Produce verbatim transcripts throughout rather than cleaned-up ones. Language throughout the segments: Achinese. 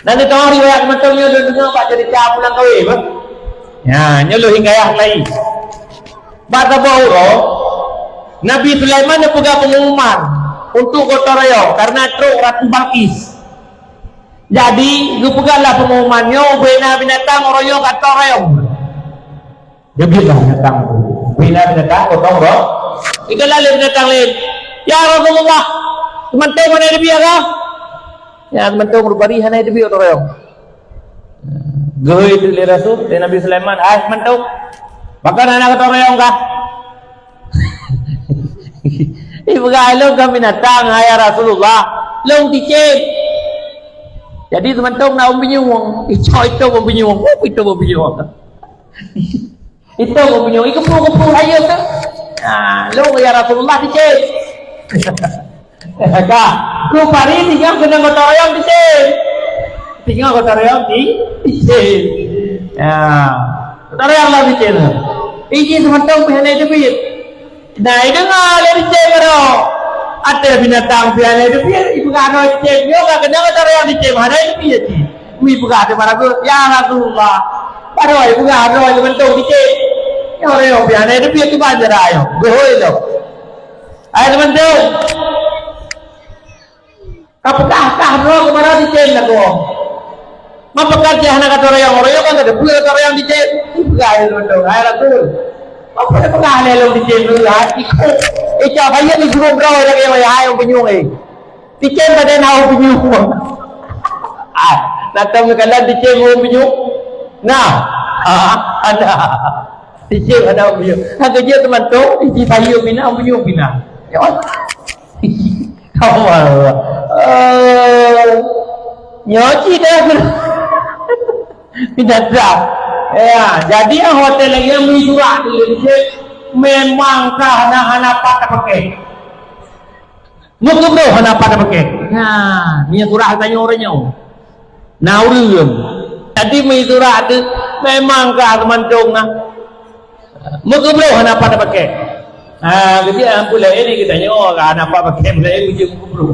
Na neudeungoe riwayat mantong nyoe lôn deungoe bak ceurita pulang kawé, bah. Ya, nyoe lôn hikayat lagi. Bak saboh uroe, Nabi Sulaiman neupeugah pengumuman untuk gotong royong karena trok Ratu Balqis. Jadi, geupeugahlah pengumuman nyoe ubé na binatang uroe nyoe gotong royong. Geubit lah binatang tu. Ubé na binatang gotong royong. Ikalon lé binatang laén, "Ya Rasulullah, seumantong hana teubiet kah?" Ya, seumantong rupari hana teubiet gotong royong. Geuhôi teuk lé Rasul, lé Nabi Sulaiman, "Hai seumantong, pakon hana gotong royong kah?" Ipeugah, "Lôn kon binatang, hai ya Rasulullah, lôn cicém." Jadi seumantong na ureueng binyueng, icok-icok ureueng binyueng, oh, icok ureueng binyueng. Icok ureueng binyueng, ikeupeue-keupeu hayeu tu. Ha, lôn ya Rasulullah cicém. Ka, rupari singoh keunong gotong royong cicém. Singoh gotong royong ci-, cicém. Ya. Gotong royong lom cicém. Iji seumantong pih hana teubiet. Nah, ideungoe lé cicém baroe. Ateueh binatang pih hana teubiet, ipeugah droe cicém. Nyoe ka keunong gotong royong cicém, hana teubiet cit. Ui peugah teuma Rasul, "Ya Rasulullah, baroe ipeugah droe seumantong cicém. Nyoe royong pih hana teubiet, kiban cara nyoe." Geuhôi lom. Hai seumantong. Ka peugah-peugah droe keu baroe cicém lagoe. Meunyoe pakon cit hana gotong royong, royong kan geupeue gotong royong cicém? Ipeugah lé lôn, "Hai Rasul, pakon peugah lé lôn cicém lôn, hai ikôt. Icok hayeu jisuruh droe lagèe nyan, hai ureueng binyueng, eh. Cicém padahai na ureueng binyueng." Ah, na tom neukalon cicém ureueng binyueng? Nah. Ah, na. Cicém hana ureueng binyueng. Hana jeuet teuma tom, iji sayeup pih na, ureueng binyueng pih na. Ya Allah. Allah. Eh, nyoe cit dah. Binatang. Ya, jadi ah, watèe lagèe nyan meusurat tuléh cit, memang ka hana, hana pat tapaké. Meukeubroh hana pat tapaké. Nah, nyoe surat tanyoe ureueng nyoe. Na ureueng. Jadi meusurat tu memang ka seumantong na. Meukeubroh hana pat tapaké. Ha, geutanyoe ampôn laén ni geutanyoe ka hana pat paké, laén ujong meukeubroh.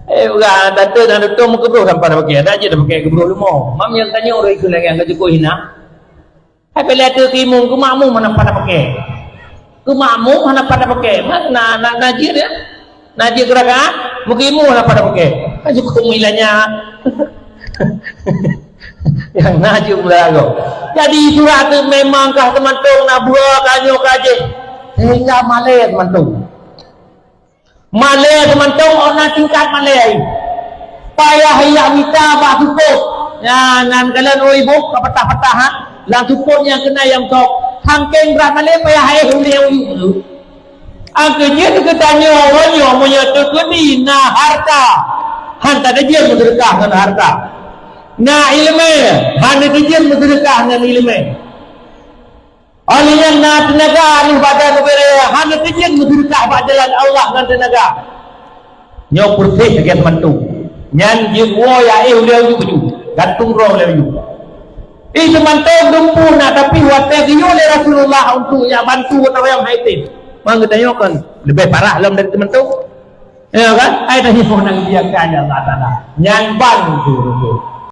Eh, bukan, tante dan doktor meukeubroh tanpa tapaké. Ada je tapaké keubroh leumo. Mam nyang tanyoe ureueng ikheun lagèe nyan ka jukuk hina. Hai, bèk lé ateueh keu imum, keu makmum hana pat tapaké. Keu makmum hana pat tapaké. Na, na, na, na jeuet ya. Na jeuet keu rakaat, meukeumum hana pat tapaké. Ka jukuk meuilanya. Nyang na jeuet meulago. Jadi, surat tu memang ka seumantong na buet ka nyoe ka jih. Sehingga malèe seumantong. Malèe seumantong, oh, na tingkat malèe. Payah jak mita bak seupôt. Nyan, nyan kalon, oh, ibu, ka patah-patah, ha? Lam seupôt nyang keunan nyang tok. Sangkeng brat malèe payah éh u lé u yue. Angkeu jeuet geutanyoe uroe nyoe meunyoe teukeudi na hareuta, han tateujeuet meuseudeukah ngon hareuta. Na ileumèe, han tateujeuet meuseudeukah ngon ileumèe. Óh lheueh nyan na teunaga, óh lheueh badan ubé raya, hana teujeuet meuseudeukah bak jalan Allah ngon teunaga. Nyoe peureuseh lagèe seumantong. Nyan jeuet woe jak éh u lé u yue baju, gantung droe u lé u yue. Ih, seumantong dumpeue na, tapi watèe geuyue lé Rasulullah untuk jak bantu gotong royong hai tem. Mang geutanyoe kon leubeh parah lom dari seumantong. Ya kan? Hai tanyoe nyang dibiarkan Allah Taala. Nyan ban tu.